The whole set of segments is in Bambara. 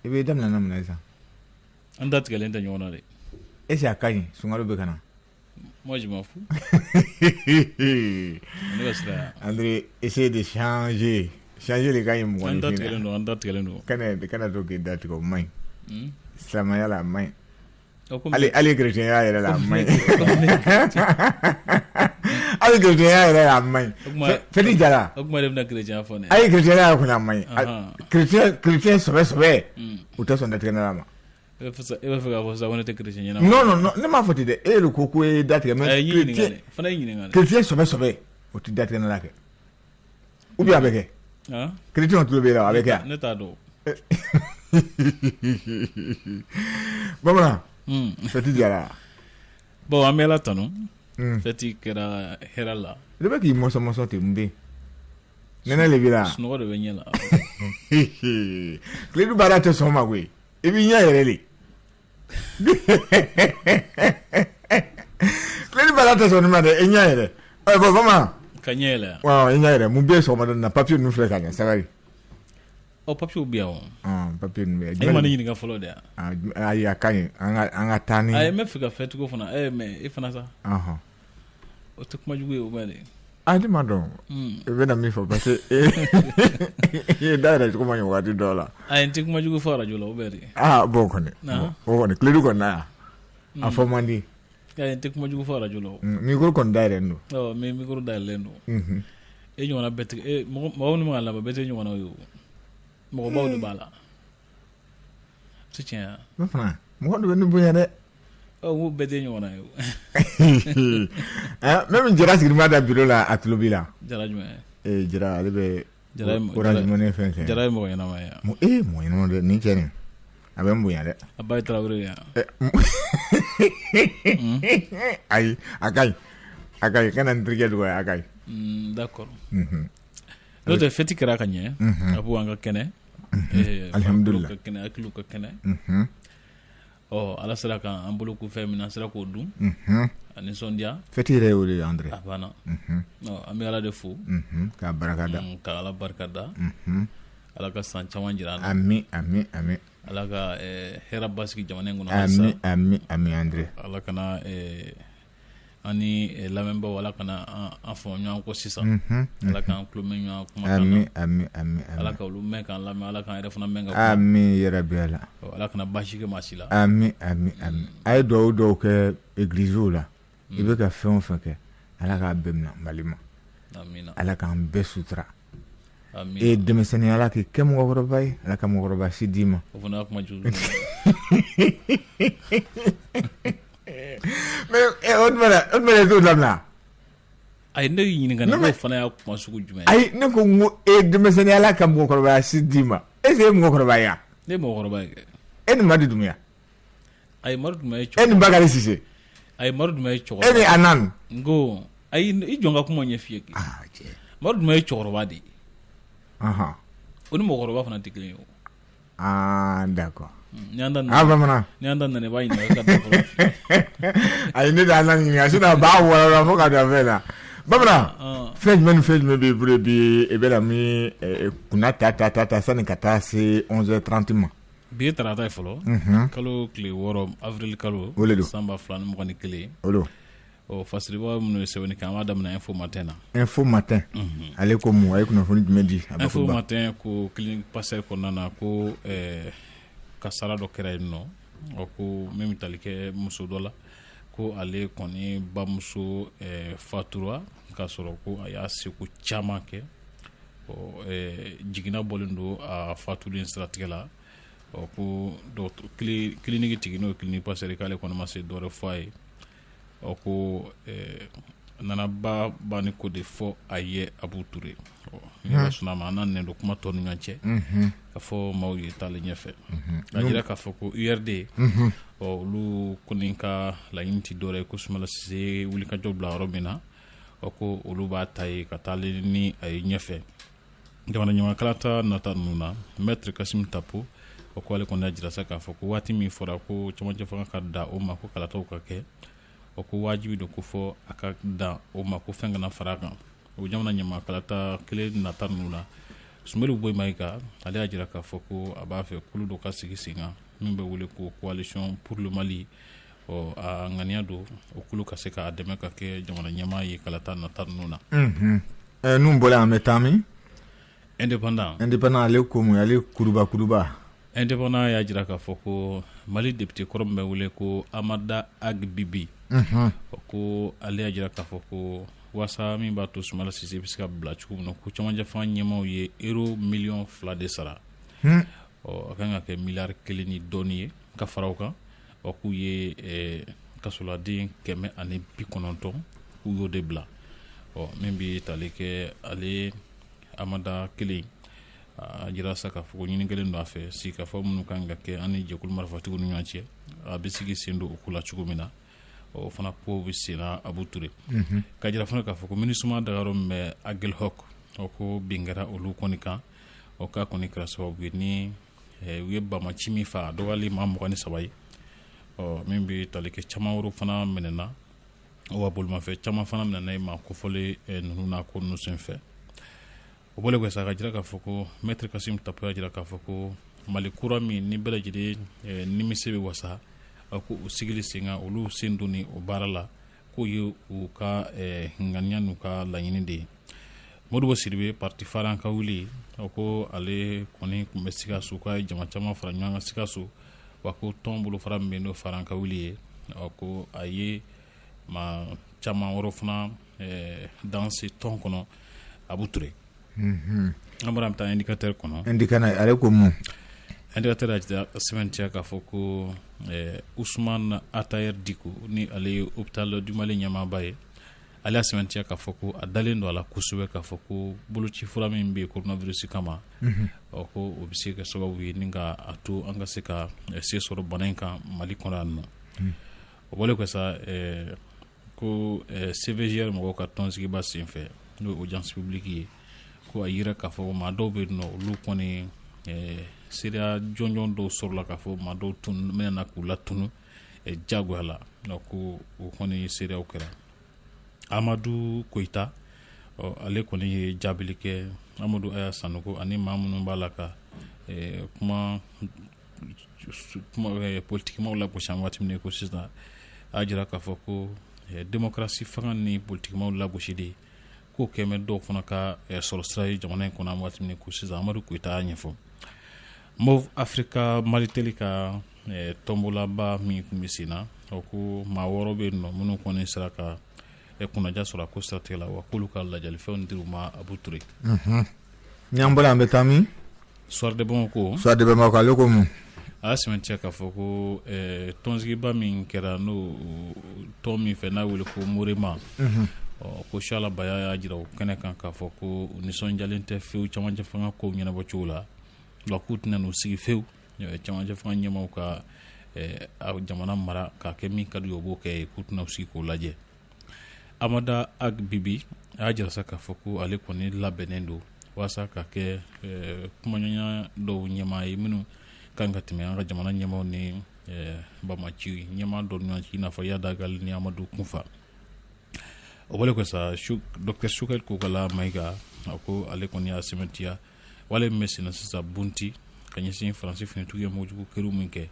I bɛ daminɛ mun na sisan? An da tigɛlen tɛ ɲɔgɔn na de. Est-ce que a ka ɲi sunkalo bɛ ka na? Moi, je m'en fous. Ne ka sira yan. André, essaye de changer. Changer de ka ɲi mɔgɔninfin na. An da tigɛlen don, an da tigɛlen don. Kana to k'i da tigɛ, o man ɲi. Silamɛya la, a man ɲi. Ɔ, komi Hali chrétien yɛrɛ la, a man ɲi. Hali chrétien yɛrɛ la, a man ɲi. O kuma Fɛti jara. O kuma de bɛna chrétien fɔ ne. Hali chrétien yɛrɛ kɔni, a man ɲi. Ahan. Chrétien sɛbɛ sɛbɛ, u tɛ sɔn datigɛ ma. E bɛ fɛ k'a fɔ sisan ko ne tɛ chrétien ɲɛnama? Non, non, non, ne m'a fɔ ten dɛ. E de ko e ye datigɛ, mais Ayi, n y'i ɲininka chrétien de. Fana y'i ɲininka de. Chrétien sɛbɛ sɛbɛ, o tɛ datigɛ la kɛ. Ou bien a bɛ kɛ? Han? Chrétien tulo bɛ e la, a bɛ kɛ? Ne t'a dɔn. Bamanan, fɛti jara. Bon, an bɛ Ala tanu. Fɛti kɛra hɛrɛ la. Ne bɛ k'i mɔsɔn mɔsɔn ten, mun bɛ yen? Nɛnɛ de b'i la? Sunɔgɔ de bɛ ɲɛ la. Tiledu baara tɛ sɔn ma koyi. I b'i ɲɛ yɛrɛ de. Tiledu baara tɛ sɔn nin ma dɛ, i ɲɛ yɛrɛ. Ɛ bon, bamanan. Ka ɲɛ yɛlɛ. Ɔ, i ɲɛ yɛrɛ. Mun bɛ yen sɔgɔmada in na? Papier ninnu filɛ ka ɲɛ, sabali. Ɔ, papier bɛ yan o. Ɔn, papier ninnu bɛ yan. E ma ne ɲininka fɔlɔ de yan. Ayi, a ka ɲi. An ka taa ni. Ayi, n bɛ fɛ ka fɛti ko fana. Mais e fana sa. O tɛ kuma jugu ye o bɛ de. Ah, ne ma dɔn. I bɛna min fɔ, parce que i ye da yɛlɛ cogo ma ɲɛ waati dɔw la. Ayi, n tɛ kuma jugu fɔ arajo la, o bɛ de. Ah bon, kɔni. O kɔni, Tiledu kɔni na yan. A fɔ man di. Ayi, n tɛ kuma jugu fɔ arajo la o. Micro kɔni dayɛlɛlen don. Ɔ, mais micro dayɛlɛlen don. E ɲɔgɔnna bɛɛ tɛ e mɔgɔ mɔgɔ minnu bɛ k'a lamɛn, bɛɛ tɛ ɲɔgɔnnaw ye o. Mɔgɔbaw de b'a la. O tɛ tiɲɛ ye wa? Ne fana, mɔgɔ dɔ bɛ ne bonya dɛ. Ɔ, n ko bɛɛ tɛ ɲɔgɔnna ye o. Même Jara sigilen b'a da bureau la, a tulo b'i la. Jara jumɛn? Ee, Jara, ale bɛ Jara ye Orange Money fɛn fɛn. Jara ye mɔgɔ ɲɛnama ye. Ee, mɔgɔ ɲɛnama dɛ, nin cɛ nin. A bɛ n bonya dɛ. A ba ye Tarawele ye yan. Ayi, a ka ɲi. A ka ɲi, kana n terikɛ dɔgɔya, a ka ɲi. D'accord. N'o tɛ, fɛti kɛra ka ɲɛ. A b'u an ka kɛnɛ. Alihamudulila. Ka kɛnɛ, hakiliw ka kɛnɛ. Ɔ, Ala sera k'an bolo ko fɛn min, an sera k'o dun. A nisɔndiya. Fɛti yɛrɛ y'o de ye, André. A banna. Ɔ, an bɛ Ala de fo. K'a barika da. Ka Ala barika da. Ala ka san caman jira an na. Ami, ami, ami. Ala ka hɛrɛ basigi jamana in kɔnɔ. Ami, ami, ami, André. Ala kana an ni lamɛnbaaw, Ala kana an fɔ ɲɔgɔn kɔ sisan. Ala k'an tulo mɛn ɲɔgɔn kumakan na. Ami, ami, ami. Ala ka olu mɛn k'an lamɛn, Ala k'an yɛrɛ fana mɛn ka kuma. Ami yarabi Ala. Ala kana baasi kɛ maa si la. Ami, ami, ami. A ye dugawu dɔw kɛ église la. I bɛ ka fɛn o fɛn kɛ, Ala k'a bɛɛ minɛ Mali ma. Amina. Ala k'an bɛɛ sutura. Amina. E ye denmisɛnnin, Ala k'i kɛ mɔgɔkɔrɔba ye, Ala ka mɔgɔkɔrɔba si d'i ma. O fana y'a kuma jugu. Mais o tuma e t'o dabila. Ayi, ne y'i ɲininka ne ko fana y'a kuma sugu jumɛn ye? Ayi, ne ko n ko e ye denmisɛnnin, Ala ka mɔgɔkɔrɔbaya si d'i ma. Est ce que e ye mɔgɔkɔrɔba ye wa? Ne ye mɔgɔkɔrɔba ye kɛ. E ni Madi Dunbuya. Ayi, Madu Dunbuya ye cɛkɔrɔba. E ni Bakari Sise. Ayi, Madu Dunbuya ye cɛkɔrɔba. E ni Anan. N ko ayi, i jɔ n ka kuma ɲɛf'i ye. Ah, cɛ. Madu Dunbuya ye cɛkɔrɔba de ye. O ni mɔgɔkɔrɔba fana tɛ kelen ye o. Ah, d'accord. Ni an da Ah, bamanan. Ni an da nana, i b'a ɲininka ka da fɔlɔ. Ayi, ne de y'an ɲininka sinon a b'a walawala fo ka dan fɛn na. Bamanan, fɛn jumɛn ni fɛn jumɛn b'i bolo bi i bɛna min kunna ta ta ta ta sani ka taa se 11h30 ma? Bi ye tarata ye fɔlɔ. Kalo tile 6, avril kalo. O de don. San 2021. O don. Ɔ, fasiriba minnu ye sɛbɛnni kɛ, an b'a daminɛ Info Matin na. Info Matin. Ale ko mun? A ye kunnafoni jumɛn di? Info Matin ko clinique Pasteur kɔnɔna na, ko kasara dɔ kɛra yen nɔ. Ɔ, ko min bɛ tali kɛ muso dɔ la, ko ale kɔni bamuso fatura k'a sɔrɔ ko a y'a seko caman kɛ. Ɔ, jiginna bɔlen don a fatuli siratigɛ la. Ɔ, ko clinique tigi, n'o ye clinique Pasteur, k'ale kɔni ma se dɔwɛrɛ fɔ a ye. Ɔ, ko nana ba banni ko de fɔ a ye Abu Ture. Ni Ala sɔnna a ma, an n'a nɛ don kuma tɔ ni ɲɔgɔn cɛ ka fɔ maaw ye taalen ɲɛfɛ. A jira k'a fɔ ko URD, ɔ, olu kɔni ka laɲini tɛ dɔwɛrɛ ye ko Sumala Sise ye wulikajɔ bila yɔrɔ min na, ɔ, ko olu b'a ta ye ka taalen ni a ye ɲɛfɛ. Jamana ɲɛmaa kalata nata ninnu na, maître Kassim Tapo, o ko ale kɔni y'a jira sa k'a fɔ ko waati min fɔra ko cɛmancɛ fanga ka dan o ma, ko kalataw ka kɛ, o ko wajibi don ko fɔ a ka dan o ma, ko fɛn kana fara a kan. O jamana ɲɛmaa kalata kelen nata ninnu na. Soumeylou Boubèye Maïga, ale y'a jira k'a fɔ ko a b'a fɛ kulu dɔ ka sigi sen kan min bɛ wele ko Coalition pour le Mali. Ɔ, a ŋaniya don o kulu ka se k'a dɛmɛ ka kɛ jamana ɲɛmaa ye kalata nata ninnu na. N'u bɔra, an bɛ taa min? Indépendant. Indépendant, ale ko mun? Ale kuruba kuruba. Indépendant y'a jira k'a fɔ ko Mali député kɔrɔ min bɛ wele ko Hamada Ag Bibi, ko ale y'a jira k'a fɔ ko waasa min b'a to Soumaïla Cissé bɛ se ka bila cogo min na, ko camancɛ fanga ɲɛmaaw ye euro miliyɔn 2 de sara. Ɔ, a kan ka kɛ miliyari 1 ni dɔɔni ye ka fara o kan. Ɔ, k'u ye kasoladen 190, k'u y'o de bila. Ɔ, min bɛ tali kɛ ale Hamada kelen, a jira sa k'a fɔ ko ɲini kelen don a fɛ sigikafɔ minnu kan ka kɛ an ni jɛkulu marifatigiw ni ɲɔgɔn cɛ, a bɛ sigi sen don o ko la cogo min na. O fana ko bɛ sen na, Abu Ture. Ka jira fana k'a fɔ ko MINUSMA dagayɔrɔ min bɛ Aguelhok, o ko bin kɛra olu kɔni kan. O k'a kɔni kɛra sababu ye ni u ye bamaci min fa, a dɔgɔyalen maa 23 ye. Ɔ, min bɛ tali kɛ, caman wɛrɛ fana minɛna, wa bolimafɛn caman fana minɛna maa kofɔlen ninnu na ko ninnu senfɛ. O bɔlen kɔfɛ sa, ka jira k'a fɔ ko Maître Kassoum Tapo y'a jira k'a fɔ ko Mali kura min ni bɛɛ lajɛlen nimisi bɛ wasa, ko o sigili sen kan, olu sen don o baara la, k'o ye u ka ŋaniya n'u ka laɲini de ye. Modibo Sidibe, parti Faran ka wuli, o ko ale kɔni tun bɛ Sikaso, k'a ye jama caman fara ɲɔgɔn kan Sikaso, wa ko tɔn bolofara min bɛ n'o Faran ka wuli ye, ko a ye maa caman wɛrɛ fana danse tɔn kɔnɔ, Abu Ture. An bɔra, an bɛ taa Indicateur kɔnɔ. Indicateur, ale ko mun? Indicateur y'a sɛbɛntiya k'a fɔ ko Ousmane Attaher Dicko, ni ale ye Hôpital du Mali ɲɛmaaba ye, ale y'a sɛbɛntiya k'a fɔ ko a dalen don a la kosɛbɛ k'a fɔ ko boloci fura min bɛ yen coronavirus kama, ɔ, ko o bɛ se ka sababu ye ni ka a to an ka se ka se sɔrɔ bana in kan Mali kɔnɔ yan nɔ. O bɔlen kɔ sa, ko CVJR mɔgɔw ka tɔnsigiba senfɛ, n'o ye audience publique ye, ko a yira k'a fɔ maa dɔw bɛ yen nɔ, olu kɔni seereya jɔnjɔn dɔw sɔrɔla k'a fɔ maa dɔw tun mɛnna k'u latunu jagoya la, ko o kɔni seereyaw kɛra. Amadu Koyita, ale kɔni ye jaabili kɛ Amadu Aya Sanogo ani maa minnu b'a la ka kuma politikimaw lagosi an waati min ko sisan. A y'a jira k'a fɔ ko démocratie fanga ni politikimaw lagosi de k'o kɛmɛ dɔw fana ka sɔrɔ sira ye jamana in kɔnɔ an waati min ko sisan. Amadu Koyita y'a ɲɛfɔ. Moov Africa Malitel ka tɔnbolaba min tun bɛ sen na, o ko maa wɔɔrɔ bɛ yen nɔ minnu kɔni sera ka kunnaja sɔrɔ a ko siratigɛ la, wa k'olu ka lajalifɛnw dir'u ma, Abu Ture. Ni an bɔra, an bɛ taa min? Soir de Bamako. Soir de Bamako, ale ko mun? A y'a sɛmɛntiya k'a fɔ ko tɔnsigiba min kɛra, n'o tɔn min fɛ n'a wele ko Morema, ɔ, ko Sala Baya y'a jira o kɛnɛ kan k'a fɔ ko u nisɔndiyalen tɛ fewu camancɛ fanga kow ɲɛnabɔ cogo la, wa k'u tɛna n'u sigi fewu camancɛ fanga ɲɛmaaw ka jamana mara k'a kɛ min ka di u ye, o b'o kɛ, k'u tɛna u sigi k'o lajɛ. Amada Ag Bibi a y'a jira sa k'a fɔ ko ale kɔni labɛnnen don walasa ka kɛ kumaɲɔgɔnya dɔw ɲɛmaa ye minnu kan ka tɛmɛ an ka jamana ɲɛmaaw ni bamaci ɲɛmaa dɔw ni ɲɔgɔn cɛ, i n'a fɔ Iyad Ag Ghali ni Amadu Kunfa. O bɔlen kɔ sa, docteur Choguel Kokalla Maïga, a ko ale kɔni y'a sɛmɛntiya wale min bɛ senna sisan Bunti ka ɲɛsin Faransi finitigiw ye mugujugu keriw min kɛ,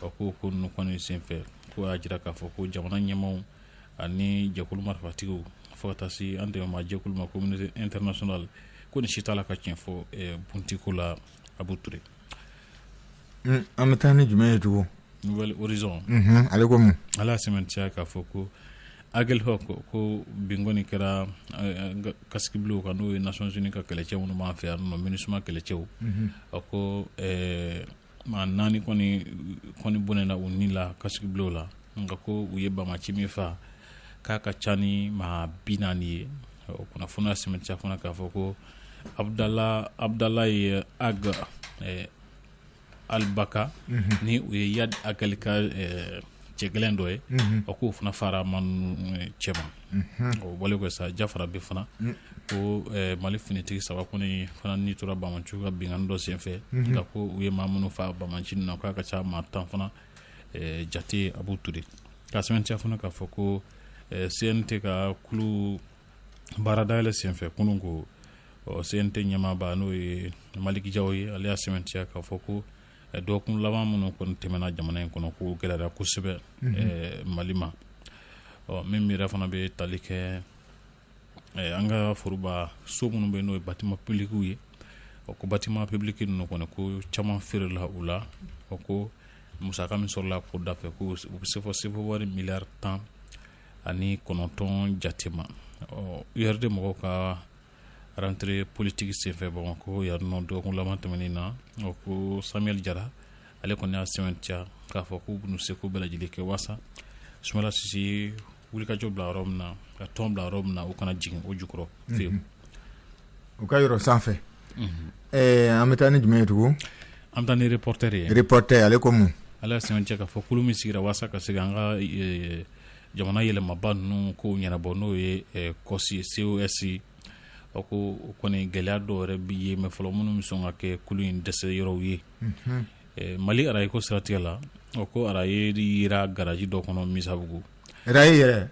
a ko ninnu kɔni senfɛ, ko y'a jira k'a fɔ ko jamana ɲɛmaaw ani jɛkulu marifatigiw fo ka taa se an dɛmɛmaa jɛkulu ma, communauté internationale, ko nin si t'a la ka tiɲɛ fɔ Bunti ko la, Abu Ture. An bɛ taa ni jumɛn ye tugun? Nouvel Horizon. Ale ko mun? Ala y'a sɛmɛntiya k'a fɔ ko Aguelhok, ko bin kɔni kɛra casques bleus kan, n'o ye Nations Unies ka kɛlɛcɛ minnu b'an fɛ yan nɔ, MINUSMA kɛlɛcɛw. A ko maa naani kɔni bɔnɛna u ni la casques bleus la, nka ko u ye bamaci min fa, k'a ka ca ni maa 40 ye. O kunnafoni y'a sɛmɛntiya fana k'a fɔ ko Abdalaye Ag Albaka, ni o ye Iyad Ag Ghali ka cɛ gɛlɛn dɔ ye, o k'o fana fara maa ninnu cɛma. O bɔlen kɔ sa, Jafara bɛ fana ko Mali finitigi saba kɔni fana ni tora bamaciw ka binkanni dɔ senfɛ, nka ko u ye maa minnu fa bamaci ninnu na, k'a ka ca maa 10 fana jate, Abu Ture. K'a sɛmɛntiya fana k'a fɔ ko CNT ka kulu baara dayɛlɛ senfɛ kunun ko Ɔ CNT ɲɛmaaba n'o ye Maliki Jaw ye, ale y'a sɛmɛntiya k'a fɔ ko dɔgɔkun laban minnu kɔni tɛmɛna jamana in kɔnɔ, ko gɛlɛyara kosɛbɛ Mali ma. Ɔ min yɛrɛ fana bɛ tali kɛ an ka foroba so minnu bɛ, n'o ye bâtiment publicw ye, ɔ ko bâtiment public ninnu kɔni, ko caman feerela u la. Ɔ ko musaka min sɔrɔla ko da fɛ, ko u bɛ se fɔ CFA wari miliyari 19 jate ma. Ɔ URD mɔgɔw ka rentrée politique senfɛ Bamakɔ yan nɔ dɔgɔkun laban tɛmɛnen na, ɔ ko Samuel Jara, ale kɔni y'a sɛmɛntiya k'a fɔ k'u bɛn'u seko bɛɛ lajɛlen kɛ waasa Sumala Sise ye wulikajɔ bila yɔrɔ min na, ka tɔn bila yɔrɔ min na, u kana jigin o jukɔrɔ fiyewu. U ka yɔrɔ sanfɛ. An bɛ taa ni jumɛn ye tugun? An bɛ taa ni Reporter ye. Reporter, ale ko mun? Ale y'a sɛmɛntiya k'a fɔ kulu min sigira waasa ka se an ka jamana yɛlɛmaba ninnu ko ɲɛnabɔ, n'o ye COS ye, COS, o ko o kɔni gɛlɛya dɔw yɛrɛ bɛ ye mɛ fɔlɔ minnu bɛ sɔn ka kɛ kulu in dɛsɛ yɔrɔw ye. Mali araye ko siratigɛ la, o ko araye yera garaji dɔ kɔnɔ Misabugu. Araye yɛrɛ?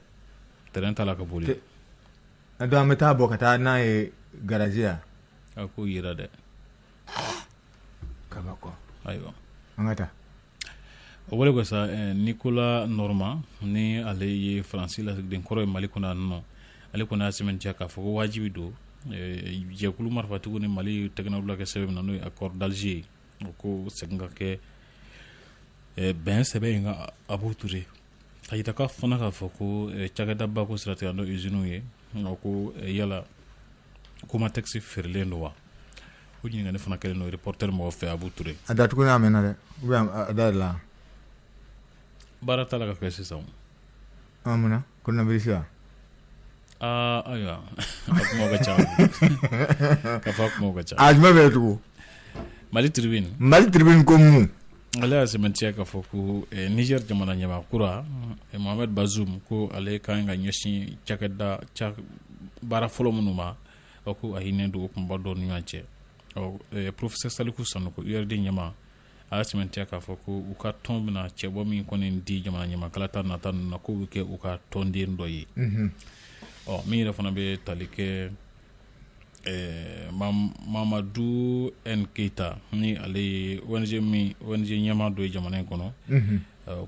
Train t'a la ka boli. Donc an bɛ taa bɔ ka taa n'a ye garaji la. A ko yera dɛ. Kabako. Ayiwa. An ka taa. O bɔlen kɔ sa, Nicolas Normand, ni ale ye Faransi lasigiden kɔrɔ ye Mali kɔnɔ yan nɔ, ale kɔni y'a sɛmɛntiya k'a fɔ ko wajibi don jɛkulu marifatigiw ni Mali tɛgɛnɔbila kɛ sɛbɛn min na, n'o ye accord d'Alger ye, o ko segin ka kɛ bɛn sɛbɛn in kan. Abu Ture a yira ka fana k'a fɔ ko cakɛdaba ko siratigɛ, n'o usines ye, ko yala Comatex feerelen don wa? O ɲininkali fana kɛlen don Reporter mɔgɔw fɛ, Abu Ture. A datugu a mɛnna dɛ, ou bien a dayɛlɛla? Baara t'a la ka kɛ sisan. Mun na? Coronavirus wa? Aa ayiwa, a kuma ka ca ka fɔ, a kuma ka ca. A jumɛn bɛ yen tugun? Mali Tribune. Mali Tribune ko mun? Ale y'a sɛmɛntiya k'a fɔ ko Niger jamana ɲɛmaa kura Mohamed Bazoum, ko ale ka kan ka ɲɛsin cakɛda baara fɔlɔ minnu ma, ko a hinɛ don o kunba dɔw ni ɲɔgɔn cɛ. Ɔ professeur Saliku Sanogo, URD ɲɛmaa, a y'a sɛmɛntiya k'a fɔ ko u ka tɔn bɛna cɛbɔ min kɔni di jamana ɲɛmaa kalata nata ninnu na, k'o bɛ kɛ u ka tɔnden dɔ ye. Ɔ min yɛrɛ fana bɛ tali kɛ Mamadu N Keyita, ni ale ye ONG min ONG ɲɛmaa dɔ ye jamana in kɔnɔ,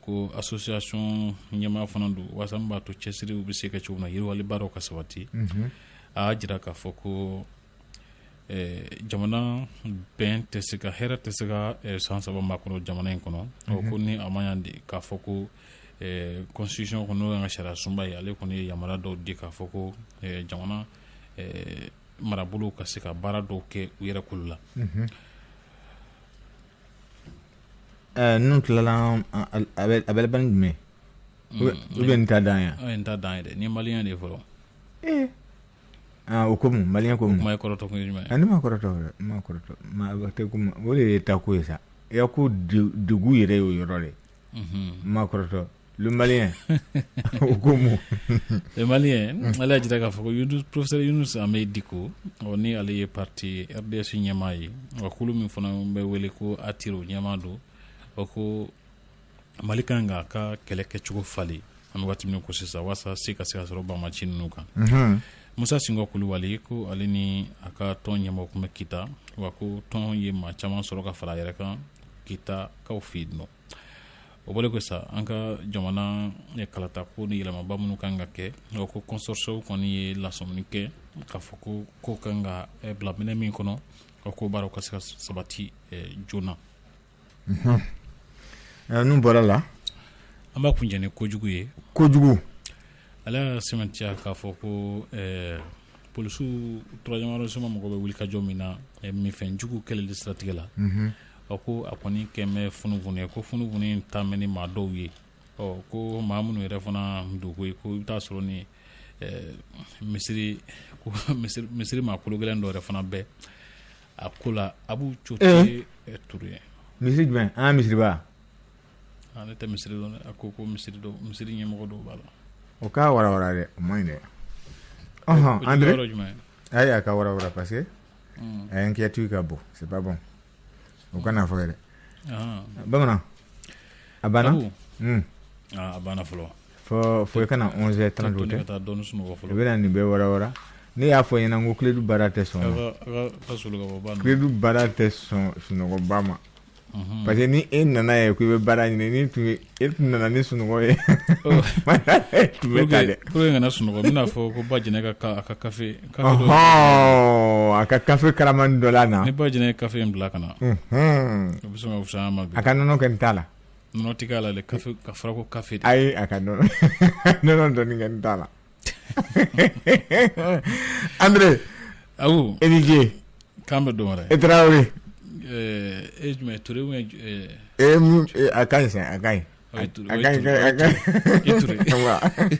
ko association ɲɛmaa fana don, walasa min b'a to cɛsiriw bɛ se kɛ cogo min na, yiriwali baaraw ka sabati. A y'a jira k'a fɔ ko jamana bɛn tɛ se ka, hɛrɛ tɛ se ka san 3 makɔnɔ jamana in kɔnɔ, ko ni a ma ɲa de k'a fɔ ko constitution kɔnɔ, n'o y'an ka sariya sunba ye, ale kɔni ye yamaruya dɔw di k'a fɔ ko jamana marabolo ka se ka baara dɔw kɛ u yɛrɛ kolo la. Ninnu tilala, a bɛ laban ni jumɛn ou bien nin t'a dan ye? Nin t'a dan ye dɛ, ni malien de ye fɔlɔ. Aa o ko mun? Malien ko mun? O kuma ye kɔrɔtɔ kun ye jumɛn ye? Ne ma kɔrɔtɔ dɛ, n ma kɔrɔtɔ, ma tɛ ko o de ye ta ko ye sa. I ka ko degun yɛrɛ y'o yɔrɔ de ye. N ma kɔrɔtɔ. Le malien, o ko mun? Le malien, ale y'a jira k'a fɔ ko professeur Yunus Amɛ Diko, ni ale ye parti RDS ɲɛmaa ye, wa kulu min fana bɛ wele ko ATIR, o ɲɛmaa don, o ko Mali kan k'a ka kɛlɛ kɛcogo falen an bɛ waati min ko sisan, walasa se ka se ka sɔrɔ banbaanci ninnu kan. Musa Sinko Kulubali, ko ale ni a ka tɔn ɲɛmɔgɔ tun bɛ Kita, wa ko tɔn ye maa caman sɔrɔ ka fara a yɛrɛ kan Kitakaw fɛ yen nɔ. O bɔlen kɔ sa, an ka jamana kalata ko ni yɛlɛmaba minnu kan ka kɛ, o ko consortium kɔni ye lasɔmini kɛ k'a fɔ ko ko kan ka bila minɛn min kɔnɔ, o ko baaraw ka se ka sabati joona. N'u bɔra la, an b'a kuncɛ ni kojugu ye. Kojugu. Ale y'a sɛmɛntiya k'a fɔ ko polisiw troisième arrondissement mɔgɔw bɛ wulikajɔ min na minfɛnjugu kɛlɛli siratigɛ la, ɔ ko a kɔni kɛn bɛ funufunu ye, ko funufunu in taa bɛ ni maa dɔw ye. Ɔ ko maa minnu yɛrɛ fana dogo ye, ko i bɛ taa sɔrɔ ni misiri misiri maa kolo gɛlɛn dɔ yɛrɛ fana bɛ a ko la. Abu Cote Ture. Misiri jumɛn? An ka misiriba? Ne tɛ misiri dɔn. A ko ko misiri dɔw, misiri ɲɛmɔgɔ dɔw b'a la. O k'a warawara dɛ, o man ɲi dɛ. Ɔhɔn, André, ayi, a ka warawara parce que a inquiétude ka bon, c'est pas bon. O kana fɔ yɛrɛ. Bamanan, a banna? A banna fɔlɔ. Fo fo i ka na 11h30 o tɛ? Ka taa dɔɔni sunɔgɔ fɔlɔ. I bɛna nin bɛɛ warawara. Ne y'a fɔ ɲɛna ko Kiledu baara tɛ sɔn Kiledu baara tɛ sɔn sunɔgɔba ma parce que ni e nana ye ko i bɛ baara ɲini ni tun e tun nana ni sunɔgɔ ye tun bɛ taa dɛ pour que kana sunɔgɔ n bɛna fɔ ko ba jɛnɛ ka a ka kafe a ka kafe karamani dɔ la na ni ba jɛnɛ ye kafe in bila ka na o bɛ sɔn ka fisaya ma bi a ka nɔnɔ kɛ n ta la nɔnɔ tɛ k'a la dɛ kafe ka fara ko kafe de ayi a ka nɔnɔ nɔnɔ dɔɔni kɛ n ta la Andre awo e ni ce k'an bɛ don wɛrɛ e Tarawele e jumɛn Ture ou bien a ka ɲi sa a ka ɲi a ka ɲi a ka ɲi.